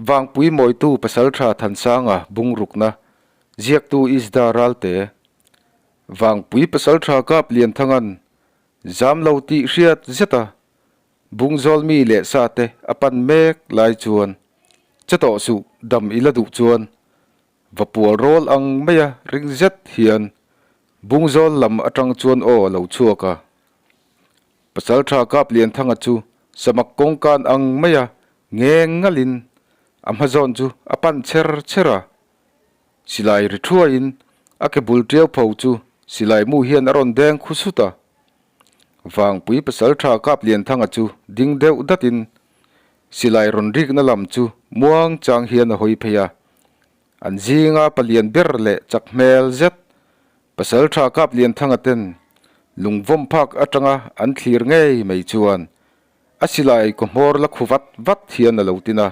Vangpui Mawitu Pasaltha Thansanga bungrukna ziaktu Isda Ralte Vangpui Pasaltha Kap Lianthangan zam lo tih hriat zeta Bungzawl mi leh sa te a pan mek lai chuan che tawh suh dam ila duh chuan va pual rawl ang maia ring zet hian Bungzawl lam atang chuan aw a lo chhuak a. Pasaltha Kap Lianthanga chu samak kawngkan ang maia Ngeng ngalin a hma zawn chu a pan cher cher a, silai ri thuaiin a ke bul tiau pho chu silai mu hian a rawn deng khu sut a. Vangpui pasaltha Kaplianthanga chu ding deuh datin silai rawn rikna lam chu muang chang hian a hawi phei a. An zinga palian ber leh chak hmel zet pasaltha Kaplianthanga ten lungvawm phak atanga an thlir ngei mai chuan A silai kaw hmawr la khu vat vat hian a lo tin a,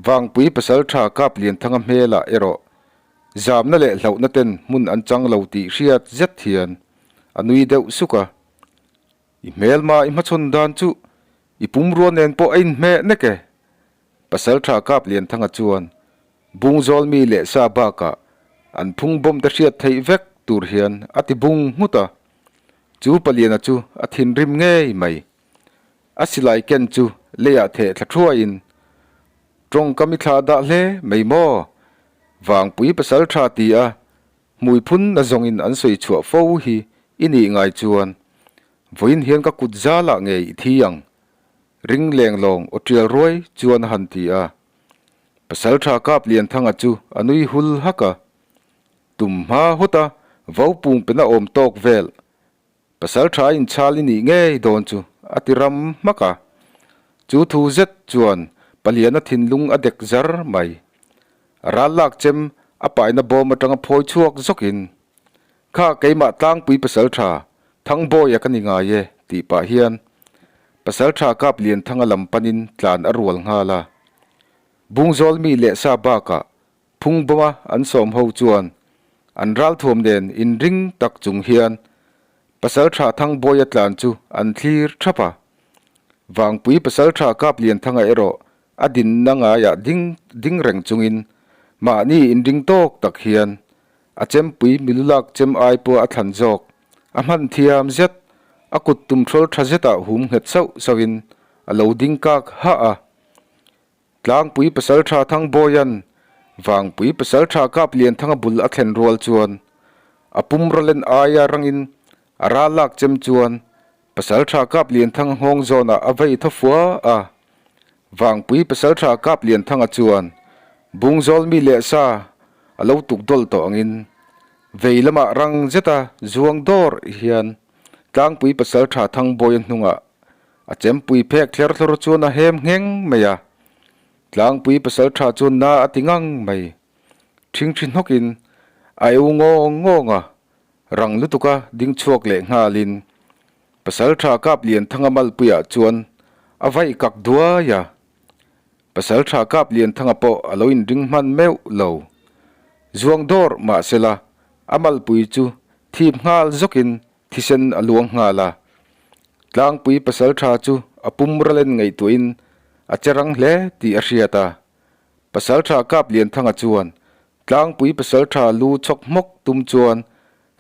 Vangpui pasaltha Kaplianthanga hmelah erawh zamna leh hlauhna ten hmun an chang lo tih hriat zet hian a nui deuh suk a. I hmelma i hmachhawn dan chu i pumrua nen pawh a inhmeh nek e. Pasaltha Kaplianthanga chuan Bungzawl mi leh sa bakah an phung bawm te hriat theih vek tur hian a ti bung nghut a. Chu paliana chu a thinrim ngei mai. A silai ken chu leiah theh thla thuaiin, Tawngkam i thlah dah hle mai maw? Vangpui pasal tha ti a, hmui phun na zawngin an sawi chhuah fo hi i nih ngai chuan vawiin hian ka kut zalah ngei i thi ang. Ring leng lawng aw tial ruai chuan a han ti a. Pasal tha kap Lianthanga chu a nui hul hak a. Tum hma hawt a, vo pung pena awm tawk vel. Pasal tha inchhal i nih ngei dawn chu a ti ram hmak a. Chu thu zet chuan paliana thinlung a dek zar mai. A ral lak chem a paina bawm atanga phawi chhuak zawkin, Kha keimah tlangpui pasal tha Thangbawi a ka ni ngai e tih pah hian pasal tha kap Lianthanga lam panin tlan a rual nghal a. Bungzawl mi leh sa bakah Phung bawma an sawm ho chuan an ralthuam nen inring tak chung hian Pasaltha Thangbawia tlan chu an thlir thap a. Vangpui Pasaltha Kaplianthanga erawh a dinna ngaiah ding ding reng chungin mahni inring tawk tak hian a chempui milulak chem ai pawh a thlan zawk a hman thiam zet a kut tumhrawl tha zetah hum nghet sauh sauhin a lo ding kak hah a. Tlangpui Pasaltha Thangbawia'n Vangpui Pasaltha Kaplianthanga bul a thlen rual chuan a pum rawlen aia rangin a ral lak chem chuan Pasaltha Kaplianthanga nghawng zawnah a vei thaw fua a. Vangpui Pasaltha Kaplianthanga chuan Bungzawl mi leh sa a lo tuk dawl tawh angin vei lamah rang zeta zuang dawr hian Tlangpui Pasaltha Thangbawia hnungah A chempui phek thler thlawr chuan a hem ngheng mai a, tlangpui pasal tha chuan na a ti ngang mai. Thingthi hnawkin a eu ngawng ngawng a, rang lutuka ding chhuak leh nghalin pasal tha kap lian thanga malpuiah chuan a vaih kak duai a. Pasal tha kap lian thanga pawh a lo inring hman meuh lo. Zuang dawr mahsela a malpui chu thip nghal zawkin Thisen a luang nghal a, tlangpui pasaltha chu a pum ralen ngaihtuahin a che rang hle tih a hriat a. Pasaltha Kaplianthanga chuan tlangpui pasaltha lu chhawk hmawk tum chuan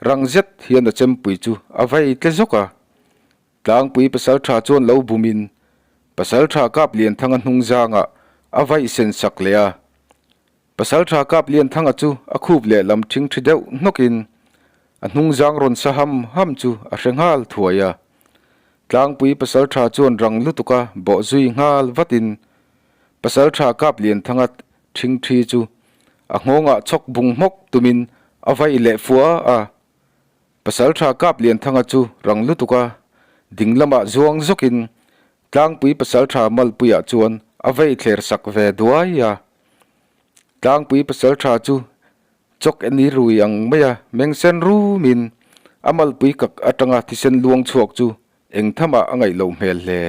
rang zet hian a chempui chu a vei tle zawk a. Tlangpui pasaltha chuan lo bumin pasaltha Kaplianthanga hnung zangah a vaih sen sak leh a. Pasaltha Kaplianthanga chu a khup lehlam thingthi deuh hnawkin a hnungzang rawn sa ham ham chu a hre nghal thuai a. Tlangpui Pasaltha chuan rang lutuka bawh zui nghal vatin Pasaltha Kaplianthanga thingthi chu a nghawngah chhawk bung hmawk tumin a vaih leh fua a. Pasaltha Kaplianthanga chu rang lutuka ding lamah zuang zawkin Tlangpui Pasaltha Malpuiah chuan a vei thler sak ve duai a. Tlangpui Pasaltha chu chawk eni rui ang mai a, mengsen rumin a malpui kak atanga thisen luang chhuak chu eng thamah a ngaih loh hmel hle.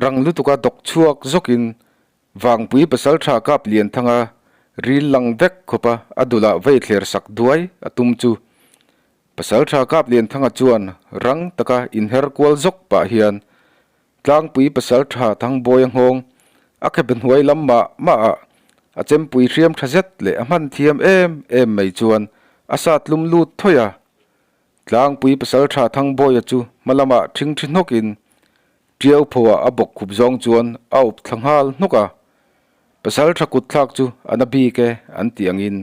Rang lutuka dawk chhuak zawkin Vangpui Pasaltha kap Lianthanga ril lang vek khawpa a dulah vei thler sak duai a tum chu Pasaltha kap Lianthanga chuan rang taka inher kual zawk pah hian Tlangpui Pasaltha Thangbawia nghawng A khabe hnuai lam mah mah ah a chempui hriam tha zet leh a hman thiam em em mai chuan a sat lum lut thawi a. Tlangpui pasaltha Thangbawia chu hma lamah thingthi hnawkin Tiau phoah a bawk khup zawng chuan a up thla nghal hnawk a. Pasaltha kut thlak chu a na bik e an tih angin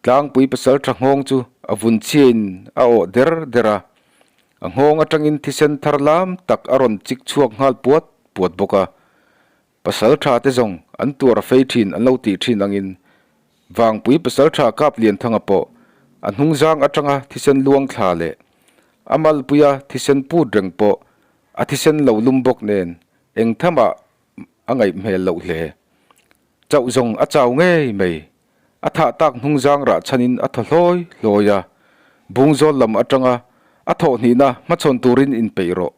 Tlangpui pasaltha nghawng chu a vun chhiain a awh der der a. A nghawng atangin thisen thar lam tak a rawn chik chhuak nghal puat puat bawk a. Pasaltha te zawng an tuar a fei thin an lo tih thin angin Vangpui Pasaltha Kaplianthanga pawh a hnungzang atanga thisen luang thla leh a malpuia thisen put reng pawh a thisen lo lum bawk nen eng thamah a ngaih hmel loh hle. Chauh zawng a chau ngei mai. A thah tak hnungzang rah chhanin a thaw hlawi hlawi a, Bungzawl lam atanga a thawhhnihna hmachhawn turin inpeih rawh.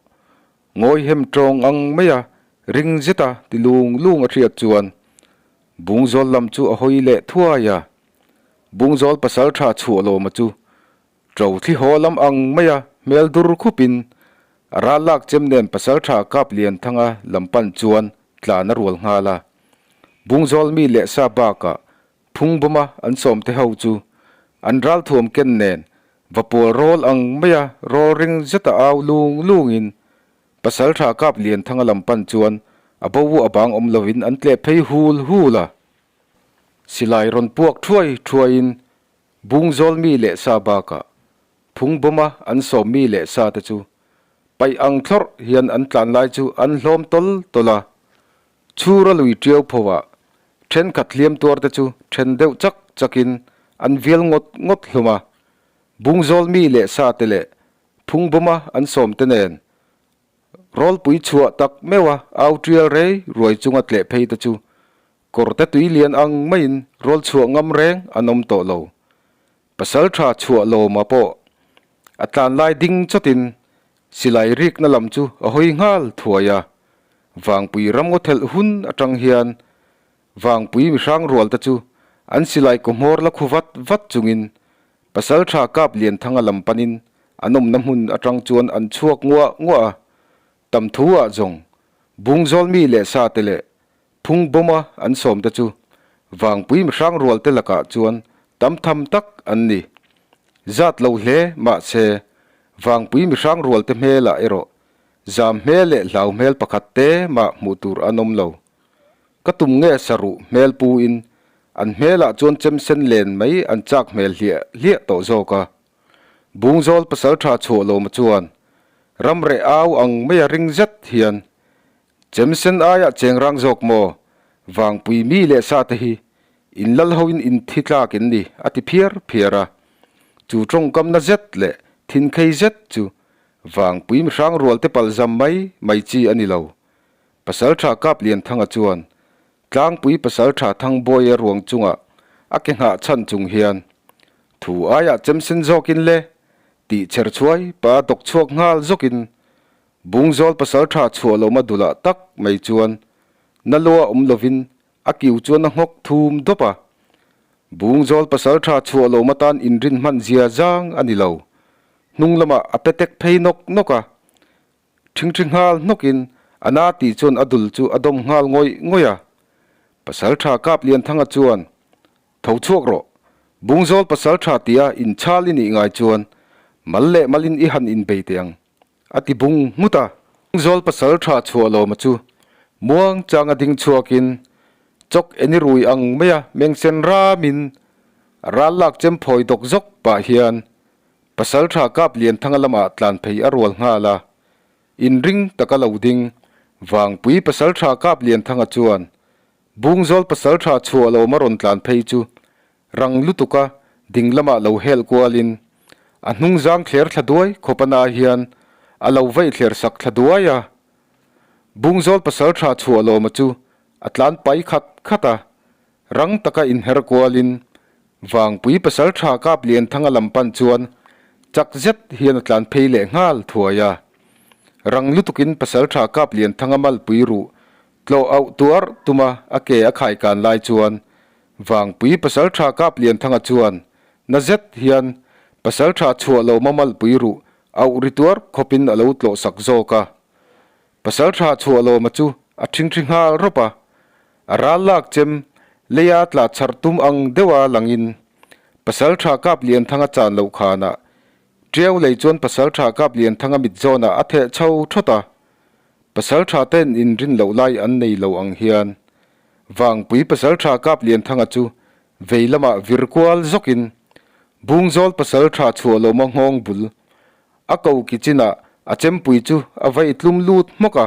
Ngawi hem tawng ang mai a, ring zeta ti lung lung a hriat chuan Bungzawl lam chu a hawi leh thuai a. Bungzawl pasaltha chhuah lawma chu ṭo thli haw lam ang mai a hmel dur khupin a ral lak chem nen pasaltha kap lian thanga lam pan chuan tlan a rual nghal a. Bungzawl mi leh sa bakah Phung bawma an sawmte ho chu an ralthuam ken nen vapual rawl ang maia rawl ring zeta au lung lungin Pasaltha kap Lianthanga lam pan chuan a bo a bang awm lovin an tleh phei hul hul a. Silai rawn puak thuai thuaiin Bungzawl mi leh sa bakah phung bawma an sawm mi leh sa te chu paih ang thlawrh hian an tlan lai chu an hlawm tawl tawl a. Chhura lui tiau phoah thenkhat hliam tuar te chu then deuh chak chakin an vial ngawt ngawt hlawm a, Bungzawl mi leh sa te leh Phungbawma an sawm te nen rawlpui chhuah tak meuha au tial rei ruai chunga tleh phei te chu kawrte tui lian ang maiin rawl chhuah ngam reng an awm tawh lo. Pasaltha chhuah lawma pawh a tlan lai ding chawtin Silai rikna lam chu a hawi nghal thuai a, Vangpui ramngaw thelh hun atang hian Vangpui mihrang rual te chu an silai kaw hmawr la khu vat vat chungin Pasaltha Kap Lianthanga lam panin an awmna hmun atang chuan an chhuak nguah nguah a, tam thu ah zawng Bungzawl mi leh sa te leh Phung bawma an sawm te chu Vangpui mihrang rual te lakah chuan tam tham tak an ni. Zat lo hle mahse Vangpui mihrang rual te hmelah erawh zam hmel leh hlau hmel pakhat te mah hmuh tur an awm lo. Ka tum nge saruh hmel pu in an hmelah chuan chem sen len mai an chak hmel hliah hliah tawh zawk a. Bungzawl pasaltha chhuah lawma chuan ramreh au ang maia ring zet hian Chemsen aiah cheng rang zawk maw? Vangpui mi leh sa te hi in lal hoin in thi tlak in ni, a ti phiar phiar a. Chu tawngkamna zet leh thinkhei zet chu Vangpui mihrang rual te palzam mai mai chi a ni lo. Pasaltha Kaplianthanga chuan Tlangpui Pasaltha Thangbuaia ruang chungah a ke nghah chhan chung hian thu aiah chemsen zawkin le tih chher chhuai pa dawk chhuak nghal zawkin Bungzawl pasaltha chhuah lohma dulah tak mai chuan na lua awm lovin a kiu chuan a nghawk thum dawp a. Bungzawl pasaltha chhuah lohma tan inrin hman zia zang a ni lo. Hnung lamah a petek phei nawk nawk a. Thingthi nghal hnawkin a na tih chuan a dul chu a dawm nghal ngawih ngawih a. Pasaltha Kaplianthanga chuan Tho chhuak rawh. Bungzawl pasaltha tia inchhal i nih ngai chuan mal leh malin i han inbei teh ang. A ti bung nghut a. Zawl pasal tha chhuah lawma chu muang changa ding chhuakin chawk eni rui ang maia mengsen ramin ral lak chem phawi dawk zawk pah hian pasal tha kap Lianthanga lamah tlan phei a rual nghal a. Inring taka lo ding Vangpui pasal tha kap Lianthanga chuan Bungzawl pasal tha chhuah lawma rawn tlan phei chu Rang lutuka ding lamah lo hel kualin a hnung zang thler thla duai khawp a na hian a lo vaih thler sak thla duai a. Bungzawl pasal tha chhuah lawma chu a tlan pai khat khat a, rang taka inher kualin Vangpui pasal tha kap Lianthanga lam pan chuan chak zet hian a tlan phei leh nghal thuai a. Rang lutukin pasal tha kap Lianthanga malpui ruh tlawh auh tuar tuma a ke a khaikan lai chuan Vangpui Pasaltha Kaplianthanga chuan na zet hian Pasaltha chhuah lo mamalpui ruh auh ri tuar khawpin a lo tlawh sak zawk a. Pasaltha chhuah lawma chu a thingthi nghal rawp a. A ral lak chem leia tla chhar tum ang deuha langin Pasaltha Kaplianthanga chan loh khanah Tiau lei chuan Pasaltha Kaplianthanga mit zawnah a theh chho thawt a. Pasaltha ten inrin loh lai an nei lo ang hian Vangpui Pasaltha Kaplianthanga chu vei lamah vir kual zawkin Bungzawl Pasaltha chhuahlawma nghawng bul a ko ki chinah a chempui chu a vaih tlum lut hmawk a.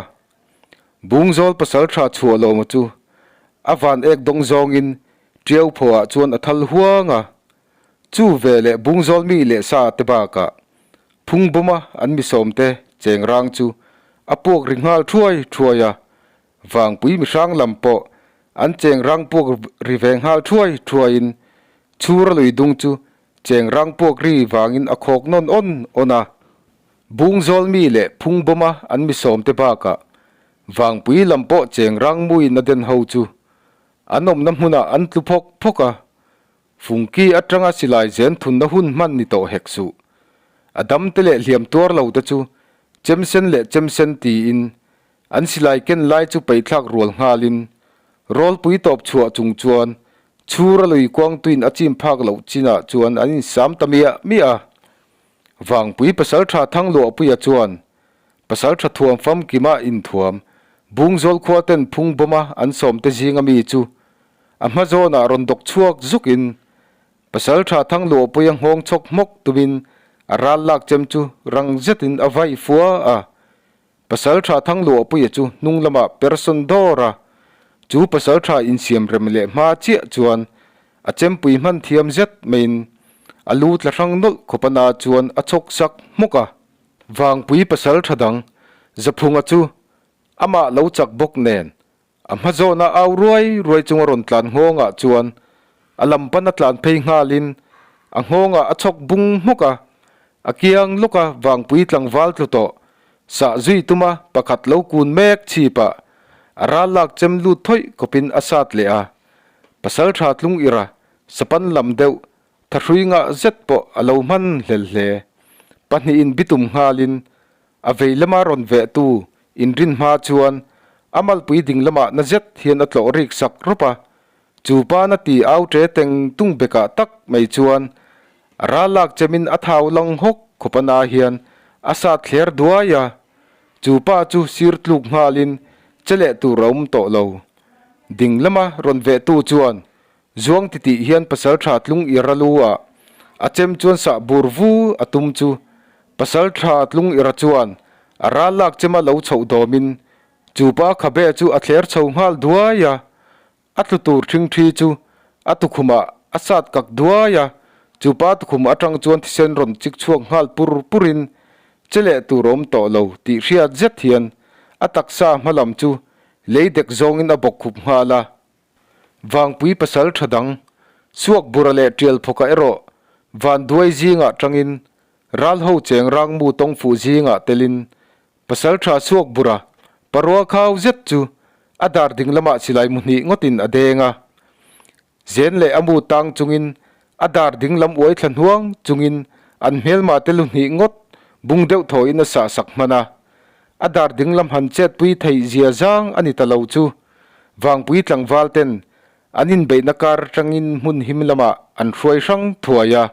Bungzawl pasaltha chhuahlawma chu a van ek dawng zawngin Tiau phaw ah chuan a thal huang a. Chu ve leh Bungzawl mi leh sa te bakah Phungbawma an misawmte cheng rang chu a puak ri nghal thuai thuai a. Vangpui mihrang lam pawh an cheng rang puak ri ve nghal thuai thuaiin Chhura lui dung chu cheng rang puak ri vangin a khawk nawn awn awn a. Bungzawl mi leh Phungbawma an misawmte bakah Vangpui lam pawh cheng rang muin a den ho chu an awmna hmunah an tlu phawk phawk a. Fungki atanga silai zen thunna hun hman ni tawh hek suh. A damte leh hliam tuar lo te chu chemsen leh chemsen tiin an silai ken lai chu peihthlak rual nghalin rawlpui tawp chhuah chung chuan chhura lui kuangtuin a chim phak loh chinah chuan an insam ta miah miah a. Vangpui Pasaltha Thangluahpuia chuan Pasaltha thuam famkima inthuam Bungzawl khua ten phung bawma an sawmte zinga mi chu a hma zawnah rawn dawk chhuak zukin Pasaltha Thangluahpuia nghawng chhawk hmawk tumin a ral lak chem chu rang zetin a vai fua a. Pasaltha Thangluahpuia chu hnung lamah persawn dawr a, chu Pasaltha insiam rem leh hma chiah chuan a chempui hman thiam zet maiin a lu tla hrang nawlh khawp a na chuan a chhawk sak hmawk a. Vangpui Pasaltha dang Zaphunga chu amah lo chak bawk nen A hma zawna au ruai ruai chunga rawn tlan nghawngah chuan a lam pan a tlan phei nghalin a nghawngah a chhawk bung hmawk a, a kiang lawk a vangpui tlangval tlu tawh sah zui tuma pakhat lo kun mek chhipah a ral lak chem lut thawih khawpin a sat leh a, pasal tha tlung ira sapan lam deuh thahrui ngah zet pawh a lo hman hlel hle. Pahnihin bitum nghalin A vei lama rawn vehtu inrin hma chuan a malpui ding lamah na zet hian a tlawh rik sak rawp a, chu pa na ti au ṭe teng tung bekah tak mai chuan a ral lak chemin a thau lang hawk khawp a na hian a sat thler duai a, chu pa chu sir tluk nghalin che leh tur a awm tawh lo. Ding lama rawn vehtu chuan Zuang titih hian Pasalṭha tlung ira lu ah a chem chuan sah bur vu a tum chu Pasalṭha tlung ira chuan a ral lak chema lo chhoh dawmin chu pa khabe chu a thler chho nghal duai a, a tlu tur ṭhingṭhi chu a tukhumah a sat kak duai a, chu pa tukhum aṭang chuan thisen rawn chik chhuak nghal pur purin che leh tur a awm tawh lo tih hriat zet hian a taksa hma lam chu lei dek zawngin a bawk khup nghal a. Vangpui pasal tha dang, Suak Bura leh Tial Phawka erawh Vanduai zingah tangin Ralho cheng rangmu tawng fuh zingah telin pasal tha Suak Bura parua khau zet chu a dar ding lamah silai mu hnih ngawtin a deng a. Zen leh a mu tang chungin a dar ding lam uai thla hnuang chungin an hmelma te lu hnih ngawt bung deuh thawhin a sah sak hman a. A dar ding lam han chetpui theih zia zang a ni ta lo chu Vangpui tlangval ten an inbeihna kar atangin hmun him lamah an hruai hrang thuai a,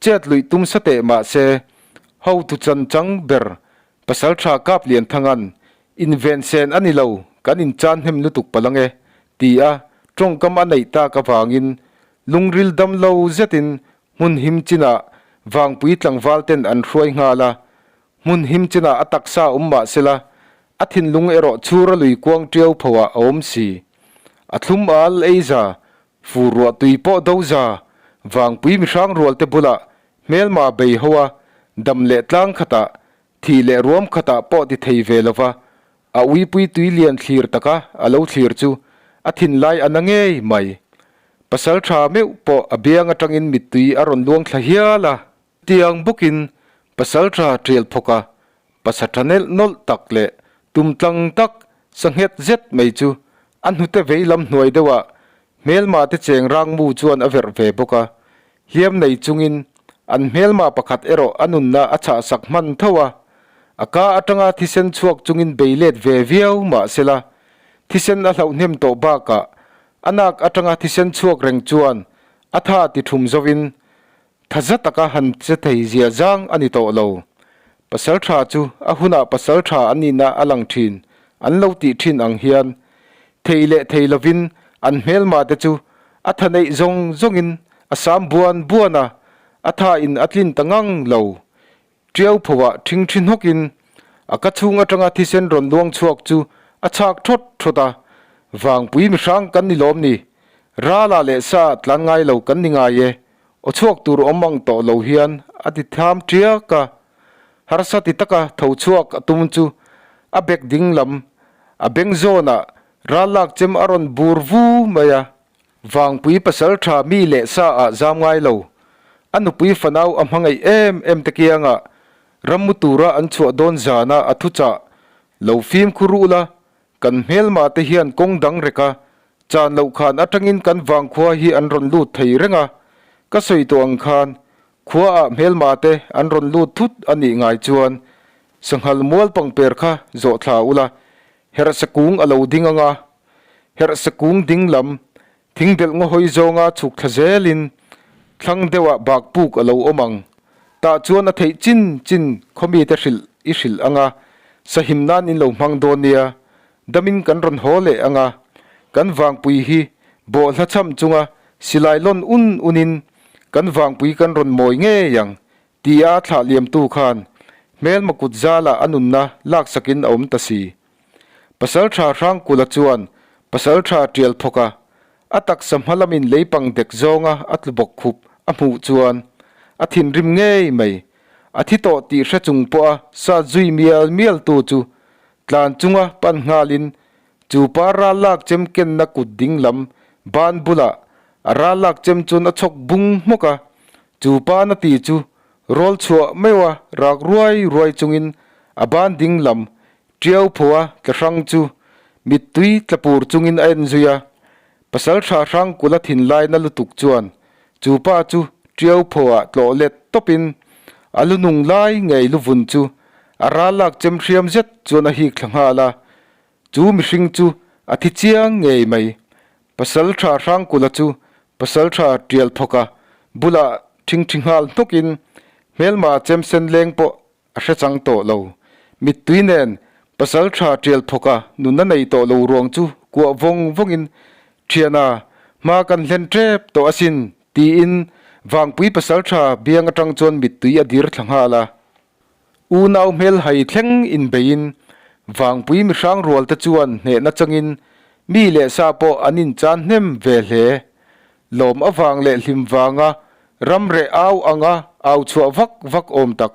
chet luih tum sa teh mah se hotu chan chang ber Pasaltha Kap Lianthanga'n inven sen a ni lo, kan inchan hnem lutuk palh ange ti a tawngkam a neih tak avangin lungril dam lo zetin hmun him chinah Vangpui tlangval ten an hruai nghal a, Hmun him chinah a taksa awm mah sela, a thinlung erawh chhura lui kuang tiau phoah a awm si. A thlum al ei za, fur ruah tui pawh do za, vangpui mihrang rualte bulah hmelma bei ho a, dam leh tlang khatah, thih leh ruam khatah pawh ti thei ve lova, a uipui tui lian thlir taka a lo thlir chu a thinlai a na ngei mai. Pasal tha meuh pawh a biang atangin mittui a rawn luang thla hial a. Tiang bawkin Pasalṭha ṭial phawka pasaṭha nelh nawlh tak leh tum tlang tak sa nghet zet mai chu a hnute vei lam hnuai deuhah hmelma te cheng rangmu chuan a verh ve bawk a, hliam nei chungin an hmelma pakhat erawh a nunna a chhahsak hman tho a, a ka atanga thisen chhuak chungin bei let ve viau mahsela thisen a hlauh hnem tawh bakah. A nak atanga thisen chhuak reng chuan a tha ti thum zovin tha za taka han che thei zia zang a ni tawh lo. Pasaltha chu a hunah pasaltha an nihna a lang thin an lo tih thin ang hian thei leh thei lovin an hmelma te chu a tha neih zawng zawngin a sam buan buan a, a tha in a tlin ta ngang lo. Tiau phoah ṭhingṭhi hnawkin a ka chhung aṭanga thisen rawn luang chhuak chu a chhak ṭhawt ṭhawt a, Vangpui mihrang kan ni lawm ni, Rala leh sa tlan ngai lo kan ni ngai e, aw chhuak tur awm ang tawh lo hian a ti tham ṭiak a. Harsa ti taka tho chhuak a tum chu a bek ding lam a beng zawnah ral lak chem a rawn bur vu mai a. Vangpui pasal tha mi leh sa ah zam ngai lo. A nupui fanau a hmangaih em em te kiangah rammu tura an chhuah dawn zana a thuchah lo fimkhur u la, kan hmelma te hian kawng dang rek a, chan loh khan atangin kan vangkhua hi an rawn lut thei reng a, ka sawi tawh ang khan khua ah hmelma te an rawn lut thut a nih ngai chuan sanghal mual pangper kha zawh thla u la, herhse kung a lo ding anga. Herhse kung ding lam, thingbelh ngaw hawi zawnga chhuk thla zelin thlang deuhah bak puk a lo awm ang. Tah chuan a theih chin chin khawmite hrilh i hrilh anga, sahim nan in lo hmang dawn nia, damin kan rawn haw leh anga, kan vangpui hi bawhhla cham chunga silai lawn un unin kan vangpui kan rawn mawi ngei ang tia thlah liamtu khan hmelma kut zalah a nunna laksakin a awm ta si. Pasalṭha Hrangkula chuan Pasalṭha ṭial phawk a, a taksa hma lamin leipang dek zawnga a tlu bawk khup a hmuh chuan a thinrim ngei mai. A thi tawh tih hre chung pawha sat zui mial mial tu chu tlan chunga pan nghalin chu pa ral lak chem kenna kut ding lam ban bulah a ral lak chem chuan a chhawk bung hmawk a, chu pa na ti chu rawl chhuah meuha rak ruai ruai chungin a ban ding lam Tiau phua tla hrang chu mittui tla pur chungin a en zui a, pasal tha hrang kula thinlai na lutuk chuan chu pa chu tiau phuah tlawh let tawpin a lu nung lai ngei luvun chu a ral lak chem hriam zet chuan a hik thla nghal a, chu mihring chu a thi chiang ngei mai. Pasal tha hrang kula chu pasal tha tial phawka bulah thingthi nghal hnawkin hmelma chem sen leng pawh A hre chang tawh lo. Mittui nen pasal tha tial phawka nunna nei tawh lo ruang chu kuah vawng vawngin Thiana, hma kan hlen tep tawh asin tiin Vangpui pasal tha biang atang chuan mittui a dir thla nghal a. Unau hmel hai thleng inbeiin Vangpui mihrang rual te chuan hnehna changin mi leh sa pawh an inchan hnem ve hle. Lawm avang leh hlim vanga ram reh au anga au chhuah vak vak awm tak,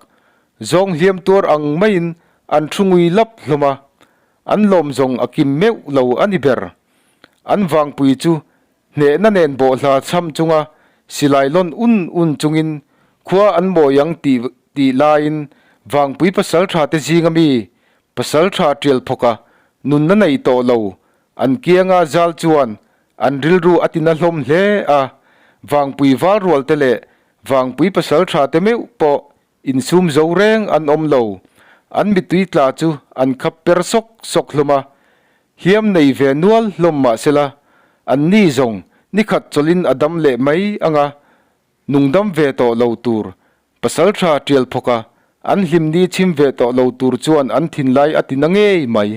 zawng hliam tuar ang maiin an thu ngui lap hlawm a, an lawm zawng a kim meuh lo a ni ber. An vangpui chu hnehna nen bawhhla chham chunga silai lawn un un chungin khua an mawi ang tih tih laiin vangpui pasal tha te zinga mi pasal tha tial phawka nunna nei tawh lo an kianga zal chuan An rilru a tina hlawm hle a, Vangpui val rual te leh Vangpui pasal tha te meuh pawh insum zo reng an awm lo. An mittui tla chu an khap per sawk sawk hlawm a, hliam nei ve nual hlawm mah sela, an ni zawng nikhat chawlhin a dam leh mai anga nungdam ve tawh lo tur pasal tha tial phawka an hlimni chhim ve tawh lo tur chuan an thinlai a tina ngei mai.